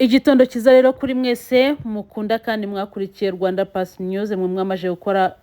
Igitondo cyiza rero kuri mwese mukunda kandi mwakurikiye Rwanda Pass News, mwe mwamaze gukora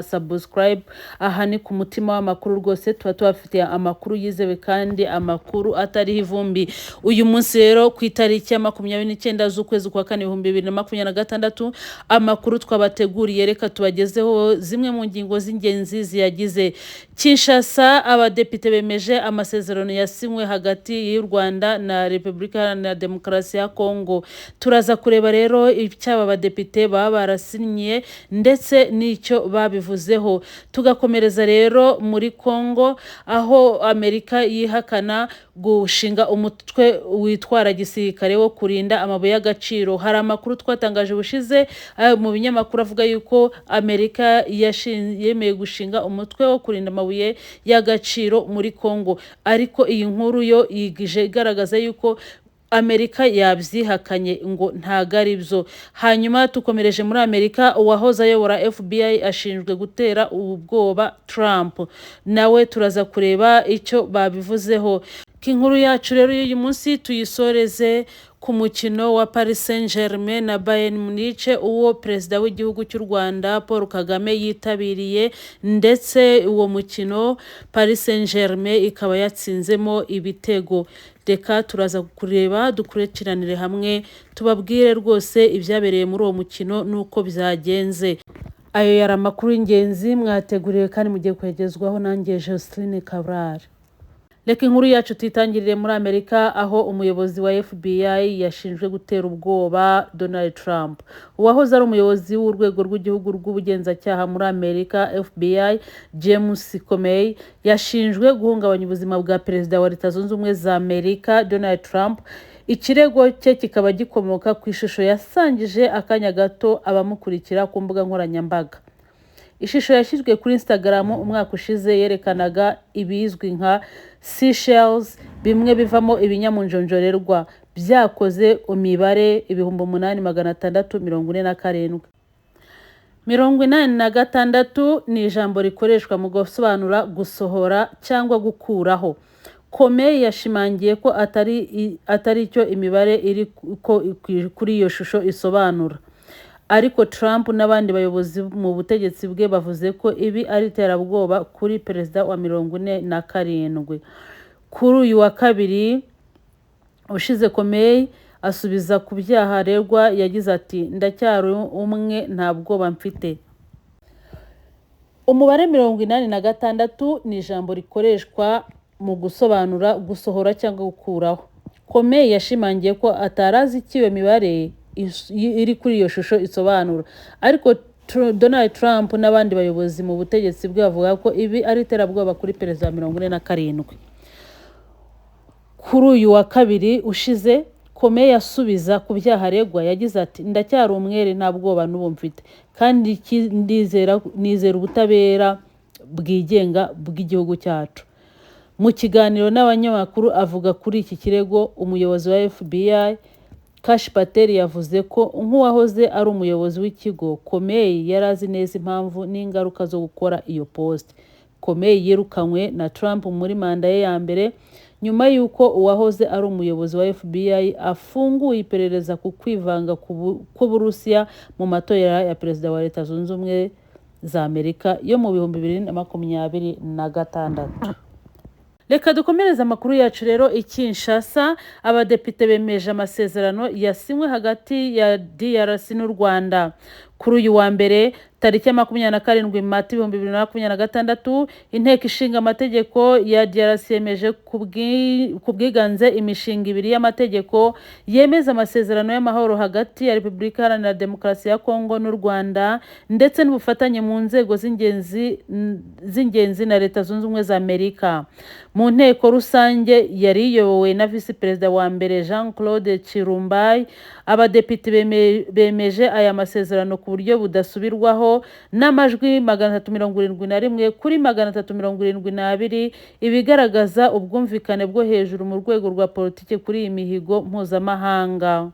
subscribe. Aha ni ku mutima w'amakuru rwose, tuba tubafitiye amakuru yizewe kandi amakuru atariho ivumbi. Uyu munsi rero ku itariki ya 29 z'ukwezi kwa kane 2026, amakuru twabateguriye reka tubagezeho zimwe mu ngingo z'ingenzi ziyagize. Kinshasa, abadepite bemeje amasezerano yasinywe hagati y'u Rwanda na Repubulika Iharanira Demokarasi ya Kongo. Turaza kureba rero icyo aba badepite baba barasinyiye ndetse n'icyo babivuzeho. Tugakomereza rero muri Kongo, aho Amerika yihakana gushinga umutwe witwara gisirikare wo kurinda amabuye y'agaciro. Hari amakuru twatangaje ubushize mu binyamakuru avuga yuko Amerika yemeye gushinga umutwe wo kurinda amabuye y'agaciro muri Kongo, ariko iyi nkuru yo yigije igaragaza yuko Amerika yabyihakanye ngo ntago ari byo. Hanyuma tukomereje muri Amerika, uwahoze ayobora FBI ashinjwe gutera ubwoba Trump, nawe turaza kureba icyo babivuzeho. Inkuru yacu rero y'uyu munsi tuyisoreze ku mukino wa Paris Saint-Germain na Bayern Munich, uwo perezida w'igihugu cy'u Rwanda Paul Kagame yitabiriye, ndetse uwo mukino Paris Saint-Germain ikaba yatsinzemo ibitego. Reka turaza kureba, dukurikiranire hamwe, tubabwire rwose ibyabereye muri uwo mukino n'uko byagenze. Ayo yari amakuru y'ingenzi mwateguriwe kandi mugiye kwegezwaho nanjye Joseline Cabral. Reka inkuru yacu tuyitangirire muri Amerika, aho umuyobozi wa FBI yashinjwe gutera ubwoba Donald Trump. Uwahoze ari umuyobozi w'urwego rw'igihugu rw'ubugenzacyaha muri Amerika, FBI, James Comey, yashinjwe guhungabanya ubuzima bwa perezida wa Leta Zunze Ubumwe za Amerika Donald Trump. Ikirego cye kikaba gikomoka ku ishusho yasangije akanya gato abamukurikira ku mbuga nkoranyambaga. Ishusho yashyizwe kuri Instagram umwaka ushize yerekanaga ibizwi nka seashells, bimwe bivamo ibinyamunjonjorerwa, byakoze imibare 8647. 86 ni ijambo rikoreshwa mu gusobanura gusohora cyangwa gukuraho. Comey yashimangiye ko atari icyo imibare iri ko kuri iyo shusho isobanura, ariko Trump n'abandi bayobozi mu butegetsi bwe bavuze ko ibi ari iterabwoba kuri perezida wa 47. Kuri uyu wa kabiri ushize, Comey asubiza ku byaha aregwa yagize ati: "Ndacyari umwe, nta bwoba mfite." Umubare 86 ni ijambo rikoreshwa mu gusobanura gusohora cyangwa gukuraho. Comey yashimangiye ko atari azi icyo iyo mibare iri kuri iyo shusho isobanura, ariko Donald Trump n'abandi bayobozi mu butegetsi bwe bavuga ko ibi ari iterabwoba kuri perezida wa 47. Kuri uyu wa kabiri ushize, Comey asubiza ku byaha aregwa yagize ati: "Ndacyari umwere, nta bwoba n'ubu mfite, kandi nizera ubutabera bwigenga bw'igihugu cyacu." Mu kiganiro n'abanyamakuru avuga kuri iki kirego, umuyobozi wa FBI Kash Patel yavuze ko nk'uwahoze ari umuyobozi w'ikigo, Comey yari azi neza impamvu n'ingaruka zo gukora iyo post. Comey yirukanywe na Trump muri manda ye ya mbere nyuma y'uko uwahoze ari umuyobozi wa FBI afunguye iperereza ku kwivanga k'Uburusiya mu matora ya perezida wa Leta Zunze Ubumwe za Amerika yo mu 2026. Reka dukomereze amakuru yacu rero i Kinshasa. Abadepite bemeje amasezerano yasinywe hagati ya DRC n'u Rwanda. Kuri uyu wa mbere tariki ya 27 Mata 2026, Inteko Ishinga Amategeko ya DRC yemeje ku bwiganze imishinga ibiri y'amategeko yemeza amasezerano y'amahoro hagati ya Repubulika Iharanira Demokarasi ya Kongo n'u Rwanda, ndetse n'ubufatanye mu nzego z'ingenzi na Leta Zunze Ubumwe za Amerika. Mu nteko rusange yari iyobowe na visi perezida wa mbere Jean Claude Tshilumbayi, abadepite bemeje aya masezerano ku buryo budasubirwaho n'amajwi 371 kuri 372, ibigaragaza ubwumvikane bwo hejuru mu rwego rwa politiki kuri iyi mihigo mpuzamahanga.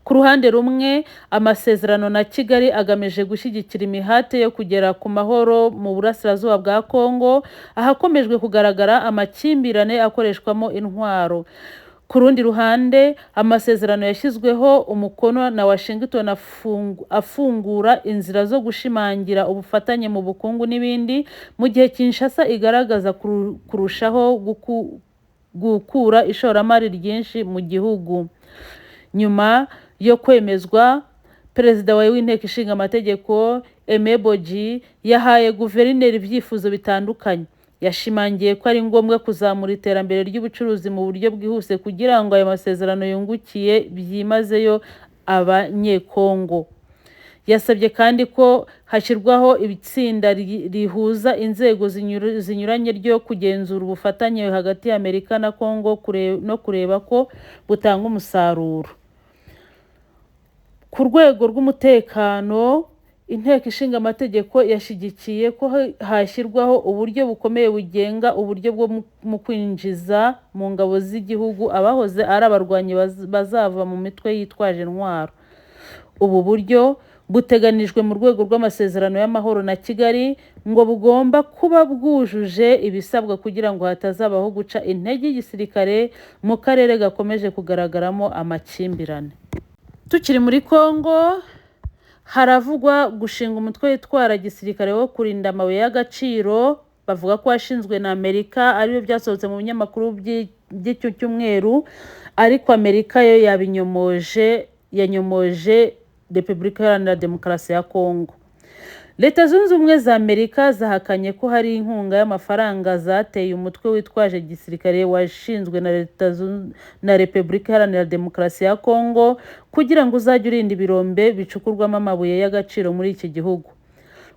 Ku ruhande rumwe, amasezerano na Kigali agamije gushyigikira imihate yo kugera ku mahoro mu burasirazuba bwa Kongo, ahakomejwe kugaragara amakimbirane akoreshwamo intwaro. Ku rundi ruhande, amasezerano yashyizweho umukono na Washington afungura inzira zo gushimangira ubufatanye mu bukungu n'ibindi, mu gihe Kinshasa igaragaza kurushaho gukura ishoramari ryinshi mu gihugu. Nyuma yo kwemezwa, Perezida w'Inteko Ishinga Amategeko Aimé Boji yahaye guverineri ibyifuzo bitandukanye. Yashimangiye ko ari ngombwa kuzamura iterambere ry'ubucuruzi mu buryo bwihuse kugira ngo ayo masezerano yungukiye byimazeyo Abanyekongo. Yasabye kandi ko hashyirwaho itsinda rihuza inzego zinyuranye ryo kugenzura ubufatanye hagati ya Amerika na Kongo no kureba ko butanga umusaruro. Ku rwego rw'umutekano, Inteko Ishinga Amategeko yashyigikiye ko hashyirwaho uburyo bukomeye bugenga uburyo bwo mu kwinjiza mu ngabo z'igihugu abahoze ari abarwanyi bazava mu mitwe yitwaje intwaro. Ubu buryo buteganijwe mu rwego rw'amasezerano y'amahoro na Kigali ngo bugomba kuba bwujuje ibisabwa kugira ngo hatazabaho guca intege igisirikare mu karere gakomeje kugaragaramo amakimbirane. Tukiri muri Kongo, haravugwa gushinga umutwe witwara gisirikare wo kurinda amabuye y'agaciro, bavuga ko washinzwe na Amerika, aribyo byasohotse mu binyamakuru by'icyo cyumweru, ariko Amerika yo yabinyomoje, yanyomoje Repubulika Iharanira Demokarasi ya Kongo. Leta Zunze Ubumwe za Amerika zahakanye ko hari inkunga y'amafaranga zateye umutwe witwaje gisirikare washinzwe na Leta na Repubulika Iharanira Demokarasi ya Kongo kugira ngo uzajye urinda ibirombe bicukurwamo amabuye y'agaciro muri iki gihugu.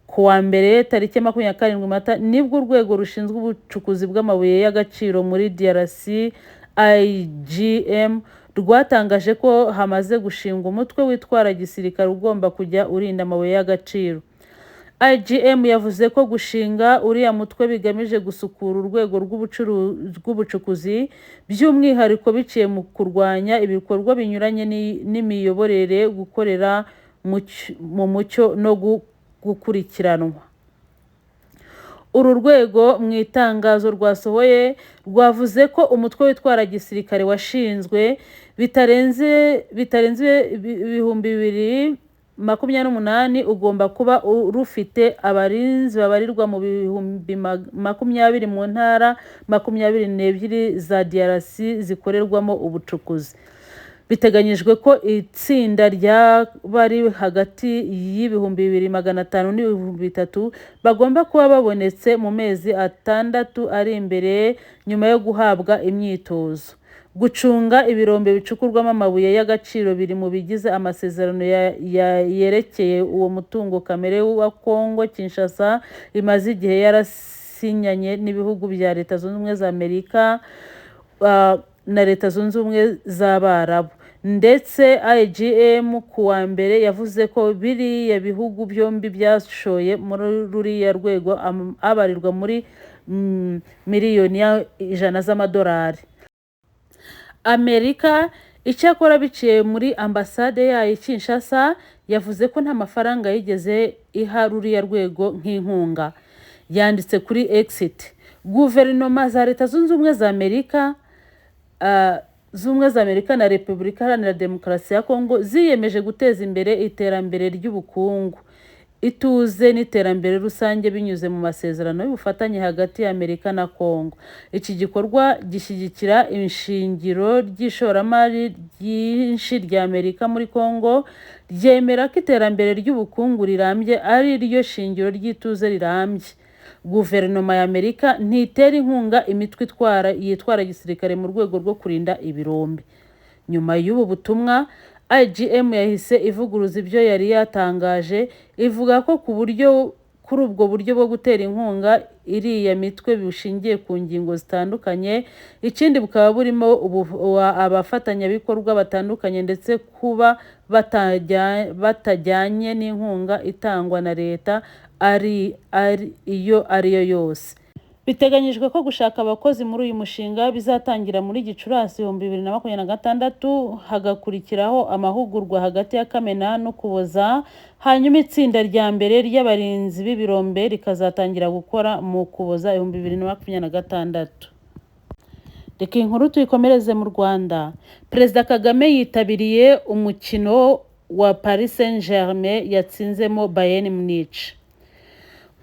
Ku wa mbere tariki 27 Mata nibwo urwego rushinzwe ubucukuzi bw'amabuye y'agaciro muri DRC IGM rwatangaje ko hamaze gushingwa umutwe witwara gisirikare ugomba kujya urinda amabuye y'agaciro. IGM yavuze ko gushinga uriya mutwe bigamije gusukura urwego rw'ubucukuzi, by'umwihariko biciye mu kurwanya ibikorwa binyuranye n'imiyoborere, gukorera mu mucyo no gukurikiranwa. Uru rwego mu itangazo rwasohoye rwavuze ko umutwe witwara gisirikare washinzwe bitarenze 2028 ugomba kuba rufite abarinzi babarirwa mu 20,000 mu ntara 22 za DRC zikorerwamo ubucukuzi. Biteganyijwe ko itsinda ry'abari hagati y'2,500 n'ibihumbi 3,000 bagomba kuba babonetse mu mezi 6 ari imbere nyuma yo guhabwa imyitozo. Gucunga ibirombe bicukurwamo amabuye y'agaciro biri mu bigize amasezerano yerekeye uwo mutungo kamere wa Kongo Kinshasa imaze igihe yarasinyanye n'ibihugu bya Leta Zunze Ubumwe za Amerika na Leta Zunze Ubumwe z'Abarabu. Ndetse IGM ku wa mbere yavuze ko biriya bihugu byombi byashoye muri ruriya rwego abarirwa muri miliyoni 100 z'amadolari. Amerika icyakora biciye muri ambasade yayo Kinshasa yavuze ko nta mafaranga yigeze iha ruriya rwego nk'inkunga. Yanditse kuri X iti guverinoma za Leta Zunze Ubumwe za Amerika na Repubulika Iharanira Demokarasi ya Kongo ziyemeje guteza imbere iterambere ry'ubukungu, ituze n'iterambere rusange binyuze mu masezerano y'ubufatanye hagati ya Amerika na Kongo. Iki gikorwa gishyigikira ishingiro ry'ishoramari ryinshi rya Amerika muri Kongo, ryemera ko iterambere ry'ubukungu rirambye ari ryo shingiro ry'ituze rirambye. Guverinoma ya Amerika ntitera inkunga imitwe yitwara gisirikare mu rwego rwo kurinda ibirombe. Nyuma y'ubu butumwa, IGM yahise ivuguruza ibyo yari yatangaje, ivuga ko kuri ubwo buryo bwo gutera inkunga iriya mitwe bushingiye ku ngingo zitandukanye, ikindi bukaba burimo abafatanyabikorwa batandukanye ndetse kuba batajyanye n'inkunga itangwa na leta ari iyo ariyo yose. Biteganyijwe ko gushaka abakozi muri uyu mushinga bizatangira muri Gicurasi 2026, hagakurikiraho amahugurwa hagati ya Kamena n'Ukuboza, hanyuma itsinda rya mbere ry'abarinzi b'ibirombe rikazatangira gukora mu Ukuboza 2026. Reka iyi nkuru tuyikomereze mu Rwanda. Perezida Kagame yitabiriye umukino wa Paris Saint-Germain yatsinzemo Bayern Munich.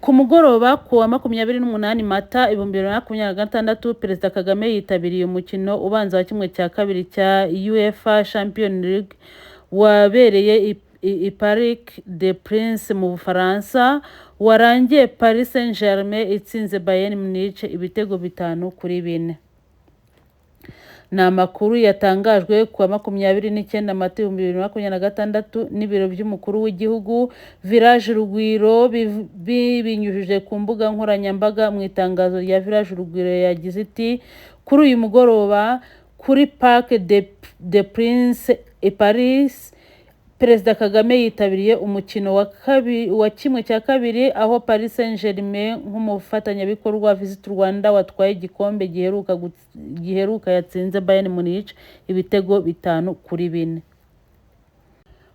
Ku mugoroba ku wa 28 Mata 2026, Perezida Kagame yitabiriye umukino ubanza wa 1/2 cya UEFA Champions League wabereye i Parc des Princes mu Bufaransa, warangiye Paris Saint-Germain itsinze Bayern Munich ibitego 5-4. Ni amakuru yatangajwe ku wa 29 Mata 2026 n'ibiro by'umukuru w'igihugu Village Urugwiro bibinyujije ku mbuga nkoranyambaga. Mu itangazo rya Village Urugwiro yagize iti: "Kuri uyu mugoroba kuri Parc des Princes i Paris, Perezida Kagame yitabiriye umukino wa 1/2 aho Paris Saint-Germain nk'umufatanyabikorwa wa Visit Rwanda watwaye igikombe giheruka yatsinze Bayern Munich ibitego 5-4."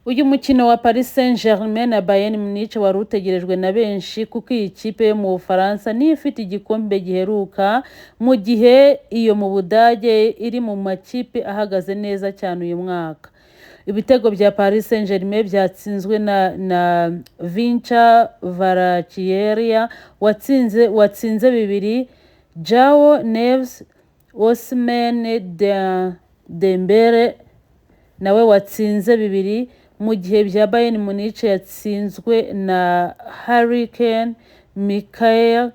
Uyu mukino wa Paris Saint-Germain na Bayern Munich wari utegerejwe na benshi kuko iyi kipe yo mu Bufaransa niyo ifite igikombe giheruka, mu gihe iyo mu Budage iri mu makipe ahagaze neza cyane uyu mwaka. Ibitego bya Paris Saint-Germain byatsinzwe na Khvicha Kvaratskhelia watsinze bibiri, João Neves, Ousmane Dembele nawe watsinze bibiri, mu gihe bya Bayern Munich yatsinzwe na Harry Kane, Michael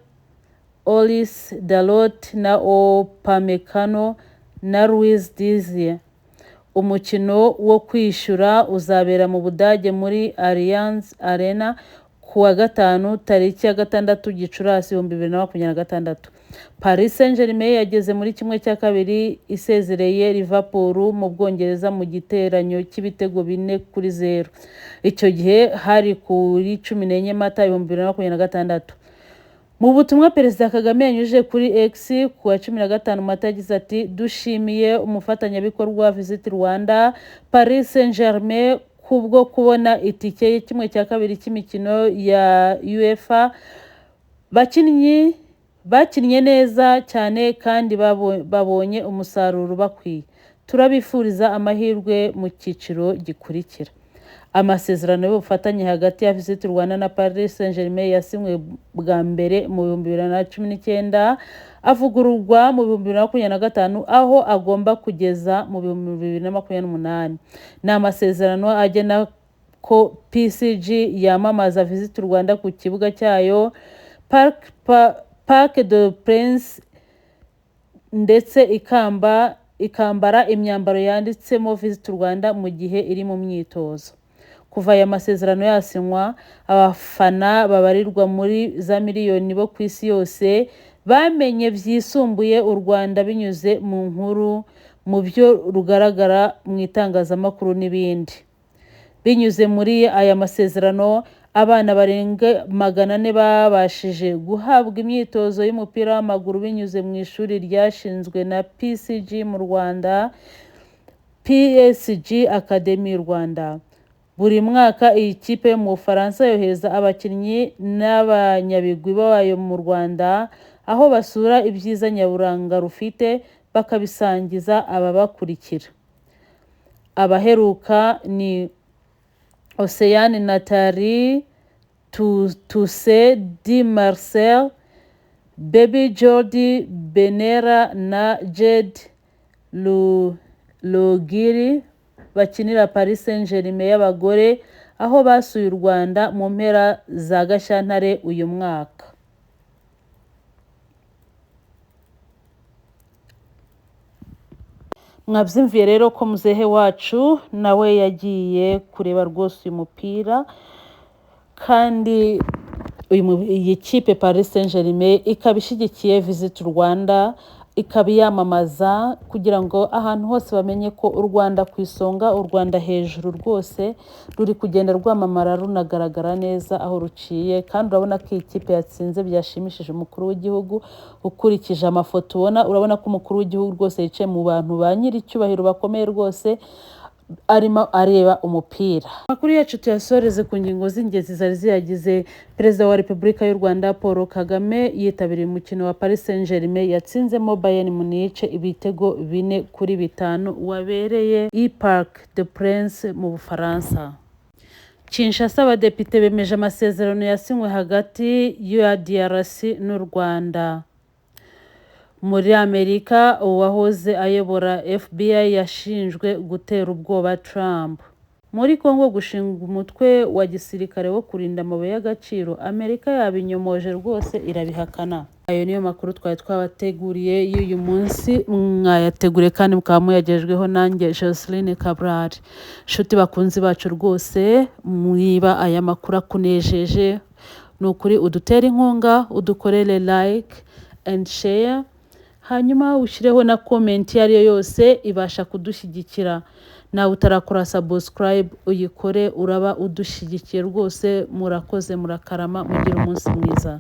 Olise, Dalot na Upamecano na Luis Diaz. Umukino wo kwishyura uzabera mu Budage muri Allianz Arena ku wa gatanu tariki ya 6 Gicurasi 2026. Paris Saint-Germain yageze muri 1/2 isezereye Liverpool mu Bwongereza mu giteranyo cy'ibitego 4-0. Icyo gihe hari kuri 14 Mata 2026. Mu butumwa Perezida Kagame yanyujije kuri X ku wa 15 Mata yagize ati: "Dushimiye umufatanyabikorwa Visit Rwanda, Paris Saint-Germain kubwo kubona itike ya 1/2 cy'imikino ya UEFA. Bakinnyi bakinnye neza cyane kandi babonye umusaruro bakwiye. Turabifuriza amahirwe mu cyiciro gikurikira." Amasezerano y'ubufatanye hagati ya Visit Rwanda na Paris Saint-Germain yasinywe bwa mbere mu 2019, avugururwa mu 2025 aho agomba kugeza mu 2028. Ni amasezerano agena ko PSG yamamaza Visit Rwanda ku kibuga cyayo Parc des Princes ndetse ikambara imyambaro yanditsemo Visit Rwanda mu gihe iri mu myitozo. Kuva aya masezerano yasinywa, abafana babarirwa muri za miliyoni bo ku isi yose bamenye byisumbuye u Rwanda binyuze mu nkuru, mu byo rugaragara mu itangazamakuru n'ibindi. Binyuze muri aya masezerano, abana barenga 400 babashije guhabwa imyitozo y'umupira w'amaguru binyuze mu ishuri ryashinzwe na PSG mu Rwanda, PSG Academy Rwanda. Buri mwaka iyi kipe yo mu Bufaransa yohereza abakinnyi n'abanyabigwi bayo mu Rwanda, aho basura ibyiza nyaburanga rufite bakabisangiza ababakurikira. Abaheruka ni Océane Nathalie Toussaint Di Marcel, Baby Jordi Benera na Jade Logiri bakinira Paris Saint-Germain y'abagore, aho basuye u Rwanda mu mpera za Gashyantare uyu mwaka. Mwabyumviye rero ko muzehe wacu nawe yagiye kureba rwose uyu mupira, kandi iyi kipe Paris Saint-Germain ikaba ishyigikiye Visit Rwanda, ikaba iyamamaza kugira ngo ahantu hose bamenye ko u Rwanda ku isonga, u Rwanda hejuru rwose ruri kugenda rwamamara runagaragara neza aho ruciye. Kandi urabona ko iyi kipe yatsinze byashimishije umukuru w'igihugu. Ukurikije amafoto ubona, urabona ko umukuru w'igihugu rwose yicaye mu bantu ba nyir'icyubahiro bakomeye rwose. Arimo areba umupira. Amakuru yacu tuyasoreze ku ngingo z'ingenzi zari ziyagize. Perezida wa Repubulika y'u Rwanda Paul Kagame yitabiriye umukino wa Paris Saint Germain yatsinzemo Bayern Munich ibitego 4-5, wabereye i Parc des Princes mu Bufaransa. Kinshasa, abadepite bemeje amasezerano yasinywe hagati ya DRC n'u Rwanda. Muri Amerika, uwahoze ayobora FBI yashinjwe gutera ubwoba Trump. Muri Congo, gushinga umutwe wa gisirikare wo kurinda amabuye y'agaciro, Amerika yabinyomoje rwose, irabihakana. Ayo niyo makuru twari twabateguriye y'uyu munsi. Mwayateguriye kandi mukaba muyagejweho nanjye Joseline Cabral. Nshuti bakunzi bacu, rwose mwiba aya makuru akunejeje, ni ukuri udutere inkunga, udukorere like and share, hanyuma ushyireho na comment iyo ari yo yose ibasha kudushyigikira. Nawe utarakora subscribe, uyikore, uraba udushyigikiye rwose. Murakoze, murakarama, mugire umunsi mwiza.